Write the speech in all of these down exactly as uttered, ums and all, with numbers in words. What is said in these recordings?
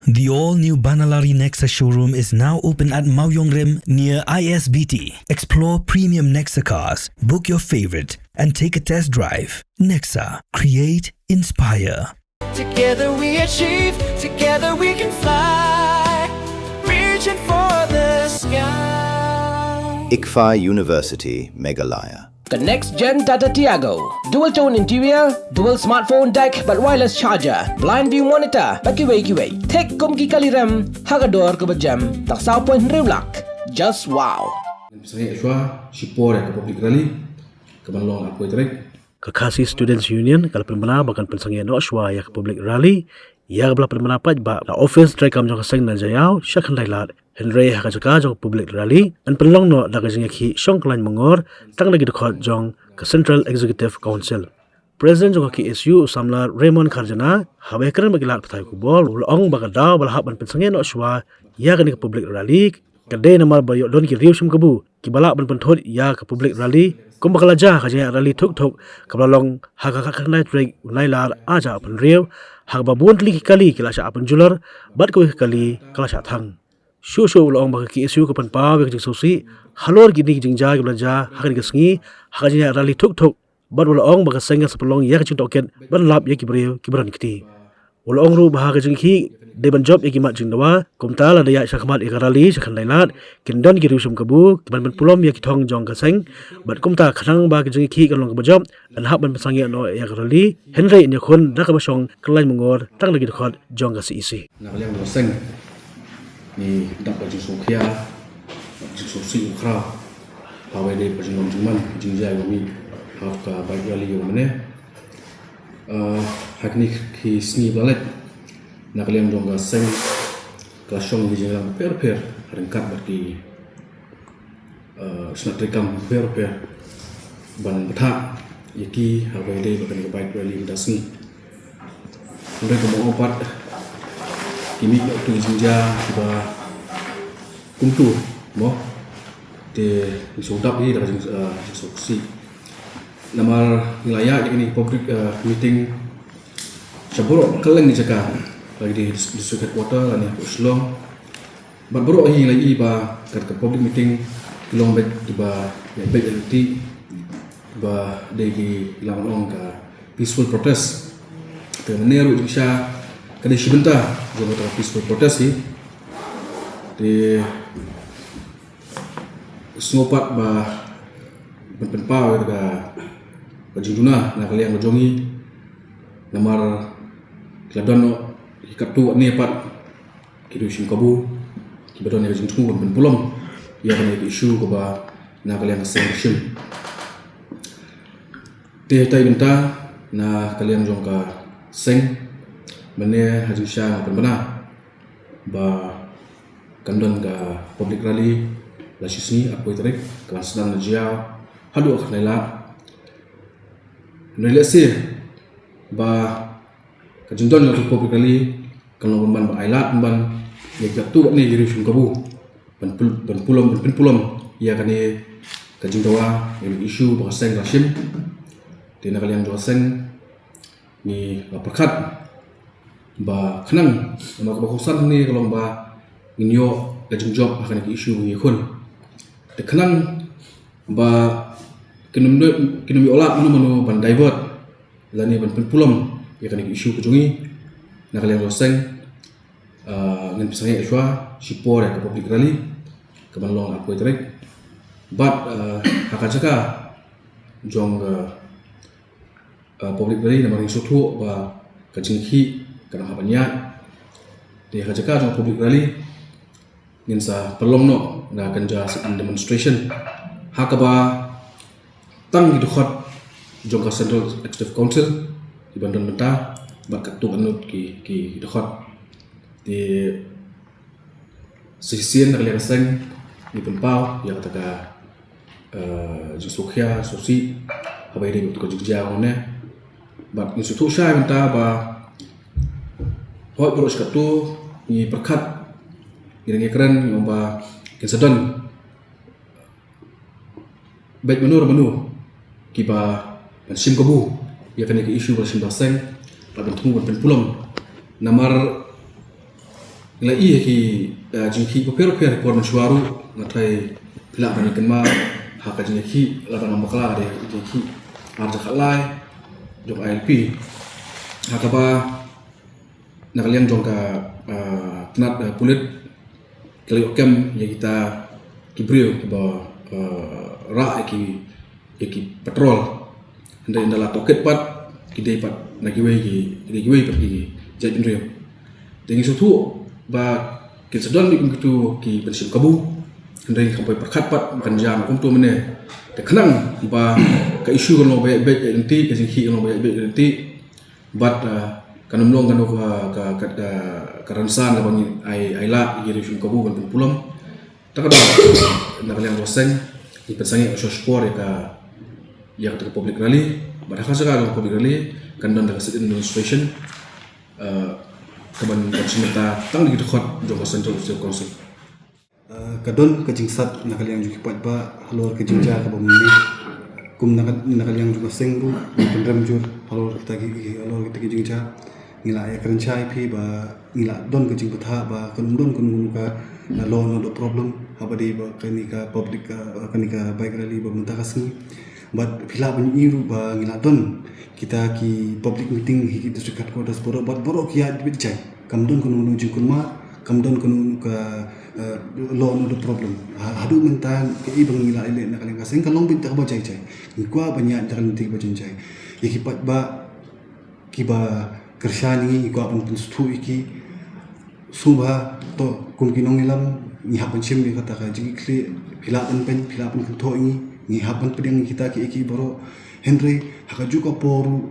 The all-new Banalari Nexa showroom is now open at Mawiong Rim near I S B T. Explore premium Nexa cars, book your favorite, and take a test drive. Nexa, create, inspire. Together we achieve, together we can fly, reaching for the sky. ICFAI University, Meghalaya. The next gen Tata Tiago. Dual tone interior, dual smartphone deck, bad wireless charger, blind view monitor, bad kiwei kiwei. Thik kum ki kali rem, ha ka dor kaba jem, tang saw point hynriew lak. Just wow. Sangeh shuwa, shipor ïa ka public rally, kaban long arphew tarik. Ka Khasi Students Union ka la pynbna ba kan pynsangeh noh shuwa ïa ka public rally, ïa kaba la pynbna pat ba na office treikam jong ka seng na Jaïaw sha Khyndailad. Hynrei ha ka jaka jong ka public rally yn pynlong noh da ka jingïakhih shong kyllain mangor tang da ki dkhot jong ka Central Executive Council. President jong ka K S U u samla Raymond Kharjana, haba ïakren bad ki lad pathai khubor, u la ong ba ka daw ba la hap ban pynsangeh noh shuwa ïa kane ka public rally ka dei namar ba ïoh don ki riew shim kabu kiba lah ban pynthut ïa ka public rally kumba ka la jia ka jingïaid rally thuk thuk kaba la long ha ka khatkhyndai tarik u Nailar arhajar arphew hynriew, ha kaba bun tylli ki kali ki la shah pynjulor bad kawei ka kali ka la shah thang. Shuh shuh u la ong ba ka K S U ka pynpaw ïa ka jingsngewsih halor kine ki jingjia kiba la jia ha kane ka sngi ha ka jingïaid rally thuk thuk. Bad u la ong ba ka seng kan sa pynlong ïa ka jingtohkit ban lap ïa ki briew kiba don kti. U la ong ruh ba ha ka jingïakhih dei ban jop ïa ki mat jingdawa, kumta lada ïaid shakhmat ïa ka rally sha Khyndailad kin don ki riew shim kabu kiban pynpulom ïa ki thong jong ka seng. Bad kumta khnang ba ka jingïakhih kan long kaba jop, yn hap ban pynsangeh noh ïa ka rally, hynrei yn ïakhun da kaba shong kyllain mangor tang da ki dkhot jong ka C E C. Na ka liang jong ka seng ngi dap ka jingsngewkhia, jingsngewsih u khraw. Hawei dei ka jinglong jingman, jingjia ïa u mih ha ka bike rally ïa u mynne. Eh, ha kine ki sngi ba la leit na ka liang jong ka seng ka la shong ki jingïalang pher pher ha ryngkat bad ki eh, shnat treikam pher pher ban bthah ïa ki hawei dei ba kane ka bike rally mynta sngi. Hynrei kumba ong pat ki mih ïa utu jingjia kiba kumtu mo. Te ngi sngewdap hi da ka jing, eh, jingsngewsih. Namar ngi la ïaid ïa kane ka public, eh, meeting sha baroh kylleng ki jaka, la ki dei dis-, district headquarter lane hapoh Shillong. Bad baroh hi la ïohi ba kat ka public meeting ki long beit kiba ïaid beit ïaid lynti, ba dei ki, la ong ka peaceful protest. Te mynne ruh jingshisha ka dei shi bynta jong kata ka peaceful protest hi. Te sngew pat ba ban pynpaw ïa ka, ka jingduna na ka liang ka jong ngi. Namar ki la don noh ki katto katne pat ki riew shim kabu kiba don ïa ka jingthmu ban pynpulom ïa kane ka issue kaba na ka liang ka seng ka shim. Te hynrei bynta na ka liang jong ka seng mynne ha jingshisha nga pynbna ba kan don ka public rally la shi sngi arphew tarik kaban sdang na Jaïaw haduh Khyndailad. Hynrei lehse ba ka jingdon ka public rally kan long ban ba ailad ban ïa katto katne ki riew shim kabu ban pul-, ban pulom, ban pynpulom ïa kane ka jingdawa, ïa ka issue ba ka seng ka shim. Te na ka liang jong ka seng ngi la pyrkhat ba khnang, namar kaba kongsan hangne ka long ba ngin ïoh ka jingjop ha kane ka issue ba ngi ïakhun. Te khnang ba kin ym, kin ym ïoh lad mano mano ban divert lane ban pynpulom ïa kane ka issue ka jong ngi na ka liang jong ka seng, ah, ngin pynsangeh shuwa shipor ïa ka public rally kaban long arphew tarik. Bad, ah, ha ka jaka jong ka ah, public rally namar ngi sngewthuh ba ka jingïakhih ka dang hap ban ïaid. Te ha ka jaka jong public rally ngin sa pynlong noh da ka jingïakhih demonstration ha kaba tang ki dkhot jong ka Central Executive Council kiban don bynta bad katto katne ki, ki dkhot. Te sa shisien na ka liang ka seng ngi pynpaw ïa kata ka, eh, jingsngewkhia sngewsih haba ïadei bad ka jingjia hangne. Bad ngi sngewthuh shai mynta ba hooid baroh shi katto ngi pyrkhat, ngi dang ïakren ngi ong ba kin sa don bad mano mano kiba ban shim kabu ïa kane ka issue ba la shim da ka seng, bad ban thmu ban pynpulom. Namar Ngi la ïohi ki, eh, jingkhih bapher bapher por mynshuwa ruh, nga tharai phi lah ban kynmaw ha ka jingkhih, lada ngam bakla, ka dei jingkhih ar hajar khatlai jong I L P, ha kaba na ka liang jong ka, eh, tnat, eh, pulit, ki la ïoh kem ïa kita ki briew kiba, eh, rah ïa ki, ïa ki petrol. Hynrei ynda la tohkit pat, ki dei pat na kiwei ki, ki dei kiwei pat ki jaitbynriew. Te ngi sngewthuh ba kin sa don beit kum kitu ki ban shim kabu. Hynrei ngi khlem poi pyrkhat pat ba kan jia kumto mynne. Te khnang ba ka issue kan long ba ïaid beit ïaid lynti, ka jingkhih kan long ba ïaid beit ïaid lynti. Bad, ah, kan ym long kano ka, ka, ka, ka, ka rynsan kaba ngi ai, ai lad ïa ki riew shim kabu ban pynpulom. Te ka don, na ka liang ka seng, ngi pynsangeh ka shwa shipor ïa ka, ïa ka public rally. Bad ha ka jaka ka public rally kan don da ka sit-in demonstration, ah, kaban, ban shim bynta tang da ki dkhot jong ka Central Executive Council. Ah, ka don ka jingsat na ka liang jong ki paidbah halor ka jingjia kaba mynne. Kum na ka, na ka liang jong ka seng ruh, ngi pynrem jur halor kita ki, halor kita ki jingjia. Ngi la ïakren shai phi ba ngi la don ka jingbthah ba kan don kano kano ka, ah, law and order problem haba dei ba kane ka public, ah, kane ka bike rally ba mynta ka sngi. Bad phi lah ban ïohi ruh ba ngi la don kita ki public meeting ha ki district headquarters baroh, bad baroh ki ïaid beit jai. Kam don kano kano jingkulmar, kam don kano kano ka, eh, law and order problem. Ha, haduh mynta kaei ba ngi la ïaleh na ka liang ka seng ka long beit da kaba jai jai. Ngi kwah ban ïaid da ka lynti kaba jai jai. Ïa ki paidbah kiba kyrshan ïa ngi, ngi kwah ban pynsngewthuh ïa ki. Sngewbha to kum ki nongïalam ngi hap ban shim ïa kata ka jingkitkhlieh, phi lah ban beiñ, phi lah ban kynthoh ïa ngi, ngi hap ban pdiang ïa kita kiei kiei baroh. Hynrei ha kajuh ka por ruh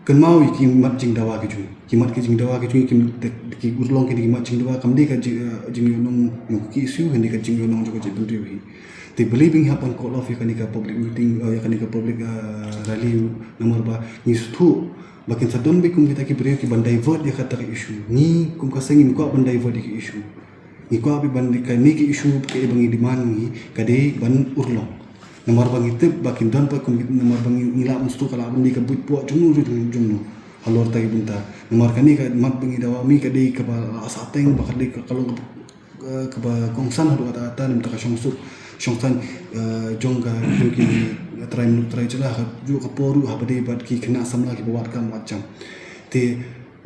kynmaw ïa ki mat jingdawa ki jong ngi, ki mat ki jingdawa ki jong ngi, ki, ki urlong ki dei ki mat jingdawa, kam dei ka jing, eh, jingïohnong jong ki issue, hynrei ka jingïohnong jong ka jaitbynriew hi. Te balei ba ngi hap ban call off ïa kane ka public meeting, eh, ïa kane ka public, eh, rally, namar ba ngi sngewthuh ba kin sa don beit kum kita ki briew ki ban divert ïa kata ka issue. Ngi kum ka seng ngim kwah ban divert ïa ka issue. Ngi kwah beit ban, kane ka issue kaei ba ngi demand ngi ka dei ban urlong. Namar ba ngi tip ba kin don pat kum, namar ba ngi, ngi lah ban sngewthuh ka lah ban dei ka buit poh jong no jong no halor kata ka bynta. Namar kane ka mat ba ngi dawa mih ka dei kaba la sah teng, ba ka dei ka, ka long kaba, eh, kaba kongsan haduh katta katta na ka bynta ka shongsuk shongsaiñ, eh, jong ka, jong ki trai muluk trai jylla, ha kajuh ka por ruh haba dei bad ki khynnah samla kiba wad kam wad jam. Te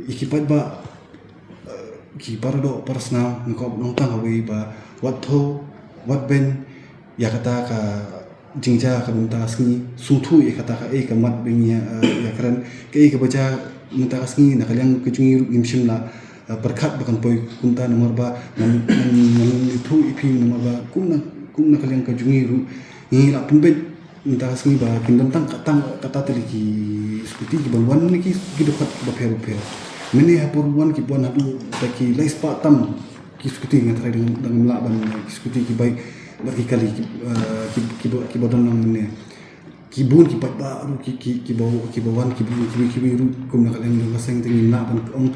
ïa ki paidbah, eh, ki para doh para snam, nga kwah ban ong tang kawei ba wat thew, wat beiñ ïa kata ka jingjia ka mynta ka sngi, sngewthuh ïa kata kaei ka mat ba ngi, eh, ïakren, kaei kaba jia mynta ka sngi na ka liang ka jong ngi ruh ngim shym la, eh, pyrkhat ba kan poi kumta, namar ba ngan, ngan, ngan ïathuh ïa phi namar ba kum na, kum na ka liang ka jong ngi ruh ngi la pynbeit mynta ka sngi ba kin don tang ka, tang kata tylli ki scooty kiban wan na ki, ki dkhot bapher bapher. Mynne ha por wan kiban wan haduh da ki lai spah tam ki scooty, nga tharai dang, dang lah ban, ki scooty, ki bike bad ki kali, ki, eh, ki, kiba, kiba don lang mynne. Ki bun ki paidbah ruh ki, ki, kiba, kiba wan, ki bun, kiba, kiba ruh kum na ka liang jong ka seng te ngim lah ban ong,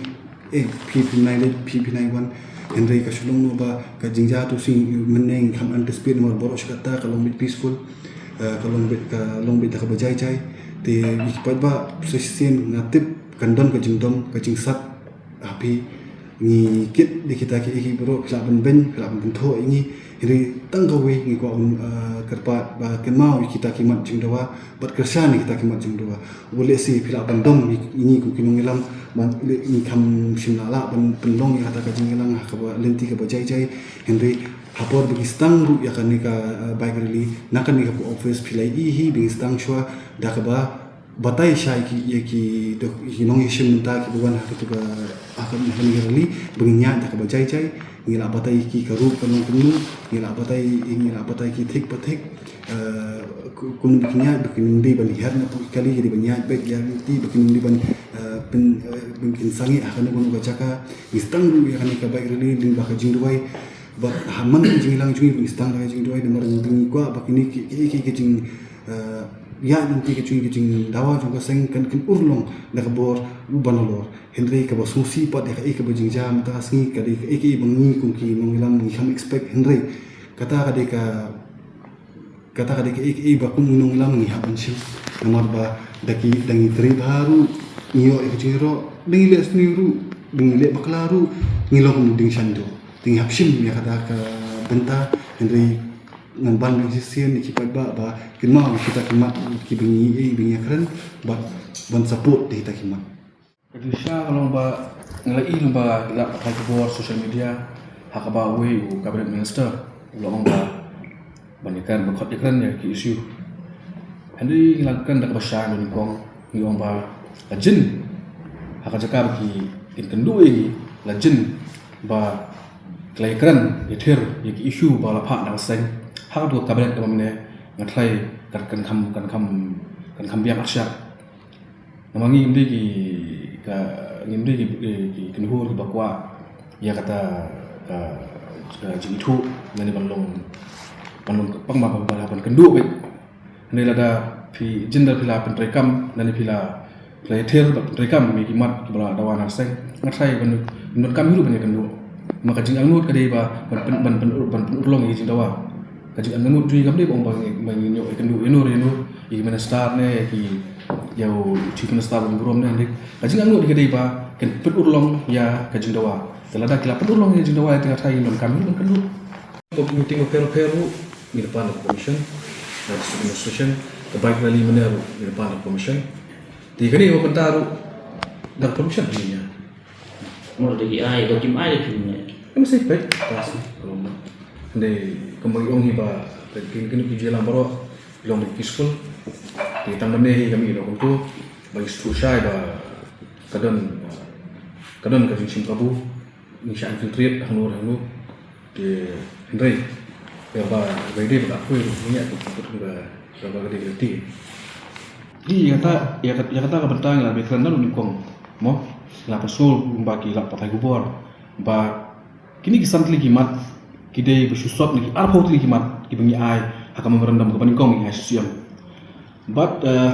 eh, phi, phin nai leit, phi, phin nai wan. Hynrei ka shu long noh ba ka jingjia tu shisien mynne ngim anticipate namar baroh shi katta ka long beit peaceful, eh, ka long beit, ka long beit da kaba jai jai. Te ïa ki paidbah sa shisien nga tip kan don ka jingdom, ka jingsat ha phi. Ngi kit da kita kiei kiei baroh, phi lah ban beiñ, phi lah ban kynthoh ïa ngi. Hynrei tang kawei ngi kwah ban, eh, kyrpad ba kynmaw ïa kita ki mat jingdawa bad kyrshan ïa kita ki mat jingdawa. Uba lehse phi lah ban dom ïa ngi kum ki nongïalam, ban leh ngi kham shym la lah ban pynlong ïa kata ka jingïalang ha kaba lynti kaba jai jai. Hynrei ha por ba ngi sdang ruh ïa kane ka, eh, bike rally na kane ka office, phi la ïohi hi ba ngi sdang shuwa da kaba batai shai ki, ïa ki, ïa ki nongïashim bynta kiba wan ha katu ka, ha kane ka rally ba ngin ïaid da kaba jai jai. Ngi la batai ki ka ruh ka long kumno, ngi la batai, ngi la batai ki thik pa thik. Eh, ku-, kumno ba kin ïaid, ba kin ym dei ban her na pdeng ki kali, ki dei ban ïaid beit ïa ki, ba kin ym dei ban, eh, pyn, eh, ba kin sangeh ha kano kano ka jaka. Ngi sdang ruh ïa kane ka bike rally lyngba ka jingduwai. Bad ha man ka jingïalang jong ngi ba ngi sdang da ka jingduwai, namar ngi kwah ba kine ki, ki, ki, ki jing, eh, ïaid lynti ka jong ngi, ka jingdawa jong ka seng kan, kan urlong da ka bor ban nalor. Hynrei kaba sngewsih pat ïa kaei kaba jingjia mynta ka sngi ka dei kaei kaei ba ngi kum ki nongïalam ngi kham expect, hynrei kata ka dei ka, kata ka dei kaei kaei ba kum ngi nongïalam ngi hap ban shim. Namar ba da ki, da ngi trei bha ruh ngi ïoh ïa ka jingïaroh, da ngi leh sniew ruh Ba ngi leh bakla ruh ngi long kum u dieng shyntur. Te ngi hap shim ïa kata ka bynta, hynrei ngan ban ïa shisien ïa ki paidbah ba kynmaw ïa kita ki mat kiba ngi ïohi, ba ngi ïakren, bad ban support ïa kita ki mat. Ka jingshisha ka long ba ngi la ïohi long ba la pathai khubor social media ha kaba uwei u cabinet minister u la ong ba ban ïakren, ban khot ïakren ïa ki issue. Hynrei ngi la kren da kaba shai, ngi ong, ngi ong ba la jin ha ka jaka ba ki, kin kynduh ïa ngi, la jin ba ki la ïakren ïathir ïa ki issue ba la phah na ka seng. Ha katu ka cabinet kaba mynne nga tharai kan, kan kham, kan kham, kan kham biang arshah. Namar ngim dei ki, ka, ngim dei ki, ki, ki kynhun kiba kwah ïa kata ka, ka jingithuh lane ban long, ban long pang ba, ba, ba, ban kynduh beit. Hynrei lada phi jin da phi la pyntreikam lane phi la, phi la ïathir bad pyntreikam ïa ki mat kiba la dawa na ka seng, nga tharai ban, ban kam hi ruh ban ïakynduh. Ma ka jingangnud ka dei ba ban pyn, ban pyn, ban pynurlong ïa ki jingdawa. Ka jingangnud jong ngi kam dei ba ong ba ngin, ba ngin ïoh ïakynduh ïa no ïa no, ïa ki minister ne ïa ki, ïa u chief minister ba burom ne, hynrei ka jingangnud ka dei ba kin pynurlong ïa ka jingdawa. Te lada ki la pynurlong ïa ka jingdawa, te nga tharai ngin donkam hi ban kynduh. Ka meeting bapher bapher ruh ngi la pan da ka permission na district administration, ka bike rally mynne ruh ngi la pan da ka permission. Te kane ka bynta ruh da ka permission ngi ïa. Mor da ki ai, da kim ai da kim ne. Em, sih peit, pas ni, ka long. Hynrei kumba ngi ong hi ba, ka, ki, ki, ki jingïalang baroh ki long peaceful. Te tang mynne hi ka mih da kumto ba ngi sngewthuh shai ba ka don, ka don ka jingshim kabu, ngi shah infiltrate hangno hangno. Te hynrei ïa ba, ba ïadei bad ka khuid ruh ngi ïa ka, ka, ka, ka dei ka lynti. Hi ïa kata, ïa kata, ïa kata ka bynta ngi la ïakren naduh nyngkong, mo, ngi la pynsngew kumba ki lad pathai khubor ba kine ki san tylli ki mat ki dei ba shu sot na ki arphew tylli ki mat kiba ngi ai ha ka memorandum kaba nyngkong ba ngi ai sha u C M. Bad, eh,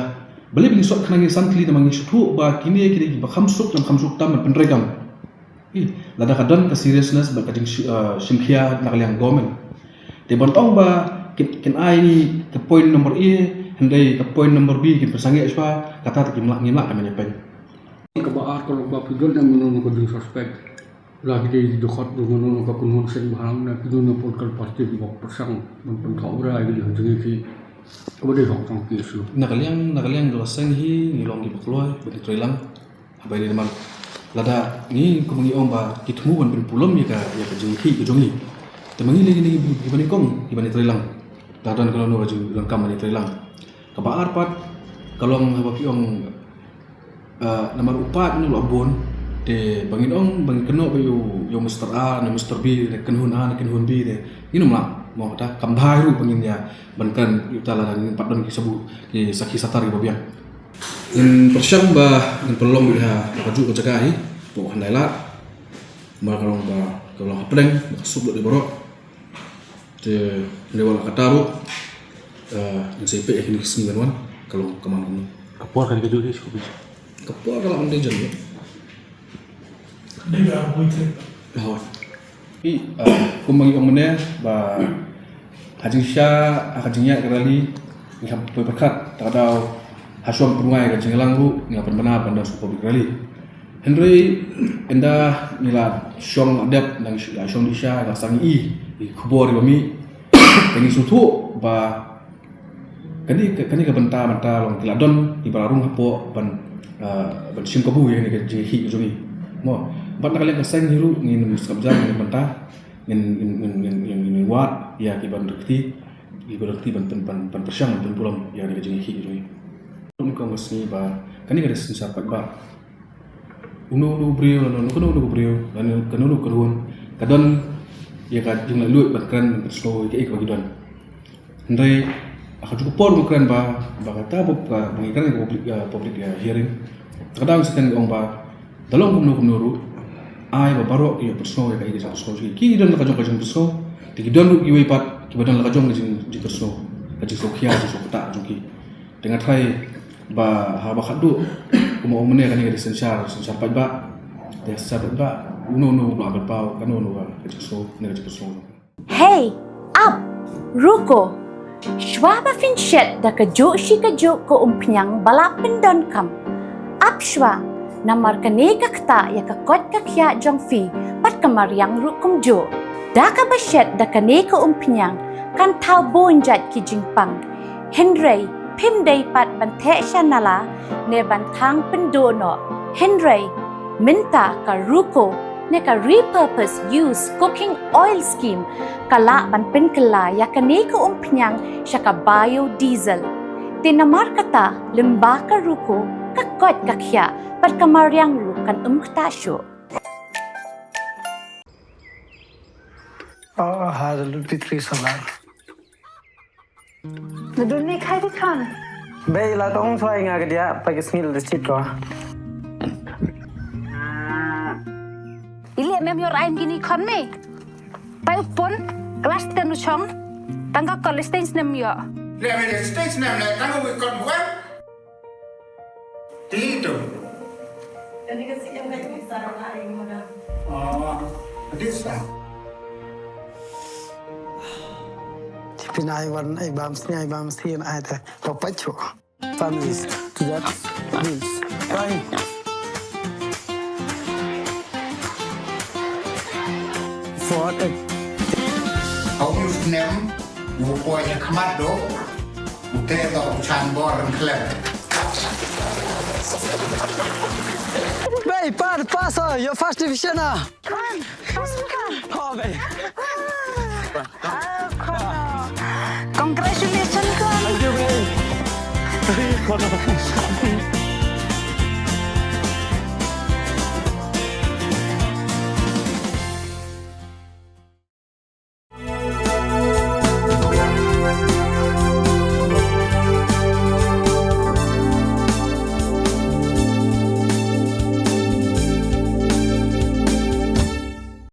balei ba ngi sot khnang ïa ki san tylli, namar ngi sngewthuh ba kine ki dei kiba kham suk, nang kham suk tam ban pyntreikam. Ih, lada ka don ka seriousness bad ka jing shi-, eh, shimkhia na ka liang government, te ban ong ba kin, kin ai ngi ka point number A, hynrei ka point number B kin pynsangeh shwa, kata te ngim lah, ngim lah ban ïapeit. Kaba ar ka long ba phi don em mano mano ka jingsuspect. La ki dei ki dkhot ruh mano mano ka kynhun seng bhalang, na ki don na political party kiba pyrshang ban pynthoh bria ïa ki jingïakhih kaba dei hok jong ki issue. Na ka liang, na ka liang jong ka seng hi ngi long kiba kloi ban ïatreilang. Haba ïadei namar lada ngi, kumba ngi ong ba ki thmu ban pynpulom ïa ka, ïa ka jingïakhih ka jong ngi. Te ma ngi lei ngi, ngi ban nyngkong ngi ban ïatreilang. Lada don kano kano ka jingdonkam ban ïatreilang. Kaba ar pat ka long haba phi ong, eh, namar u paid u la bun, te ba ngin ong, ba ngin kynnoh ba ïa u, ïa u Mister A ne Mister B ne kynhun A ne kynhun B te ngin ym lah. Mo, kata kam bha ruh ba ngin ïa ban kren ïa uta lada ngin pat don ki sabut, ki sakhi satar kiba biang. Ngin pyrshang ba ngin pynlong beit ha kajuh ka jaka hi, hapoh Khyndai Lad. Namar ka long ba, ka long hapdeng ba ka suk lut ïa baroh. Te hynrei wat la katta ruh, eh, ngin sa ïa peit ïa kine ki sngi ban wan ka long ka man kumno. Ka por kan ka juh hi shuh beit. Ka por ka la wan dei jan ruh. Dei ka poi trip. Hooid. Ih, eh, kumba ngi ong mynne ba ha jingshisha, ha ka jingïaid ka rally ngi hap poi pyrkhat, ta ka daw ha shuwa pynwai ka jingïalang ruh ngi la pynbna ban don sa ka public rally. Hynrei ynda ngi la shong la dep, nang shi-, la shong dih sha, la sangeh ïa ki khubor kiba mih, te ngi sngewthuh ba kane ka, kane ka bynta, bynta long ki la don kiba la rung hapoh ban, ah, ban shim kabu ïa kane ka jingïakhih ka jong ngi. Mo, bad na ka liang ka seng hi ruh ngin ym sngap jan, ngin bynta, ngin, ngin, ngin wad ïa ki ban rkti, ki ban rkti ban, ban, ban, ban pyrshang ban pynpulom ïa kane ka jingïakhih ka jong ngi. Nyngkong ka sngi ba kane ka dei synshar paidbah. Uno uno u briew, lane uno uno u briew, lane kano kano ka kynhun ka don ïa ka jinglaitluid ban kren ban pynsngew ïa kaei kaba ki don. Hynrei ha kajuh ka por ba kren ba, ba kata ba, ba ngi kren ïa ka public, ïa public, ïa hearing, ta ka daw ngi sa kren ngi ong ba da long kumno kumno ruh, ai ba baroh ki ïoh pynsngew ïa kaei ka jingpynsngew jong ki. Ki don la ka jong ka jingpynsngew, te ki don ruh kiwei pat kiba don la ka jong ka jing, jingpynsngew, ka jingsngewkhia, jingsngewkata jong ki. Te nga tharai ba haba khatduh kumba ong mynne, kane ka dei synshar, synshar paidbah. Te synshar paidbah, uno uno u lah ban paw kano kano ka jingsngew ne ka jingpynsngew. Hei, ap, ruko. Shuwa ba phin shet da kajuh shi kajuh ka umphniang ba la pyndonkam, ap shuwa, Namar kane ka ktah ïa ka koit ka khiah jong phi bad ka mariang ruh kumjuh. Da kaba shet da kane ka umphniang kan thaw bun jait ki jingpang. Hynrei phim dei pat ban theh sha nala ne ban thang pynduh noh. Hynrei mynta ka RUCO ne ka Repurpose Used Cooking Oil Scheme ka lah ban pynkylla ïa kane ka umphniang sha ka biodiesel. Te namar kata lyngba ka RUCO ka koit ka khiah bad ka mariang ruh kan ym ktah shuh. Oh, hallelujah, Petri salam. Nadun ni khai di khan. Bei la tong suai nga ka dia pa ki sngil di sit ko. Ili mem yor ain gini khon me. Pai upon class ten u chong. Tang ka college stage nem yo. Le me stage nem le tang u kon buat. Ti tu. Kani ka siam ka jui sarang ai mana. Oh, this time. Pin ai wan ai bam sni ai bam sni ai te. Papacho. Families. To that. Bills. Fine. For a Hau yu snem, yu poi ha khmat do, u te do u chan bor ran khlem. Bei, pa, pass, oh, your first division, ah. Come on, pass, come on. Oh, bei. Oh, come on. Congratulations, come on. Thank you, bei.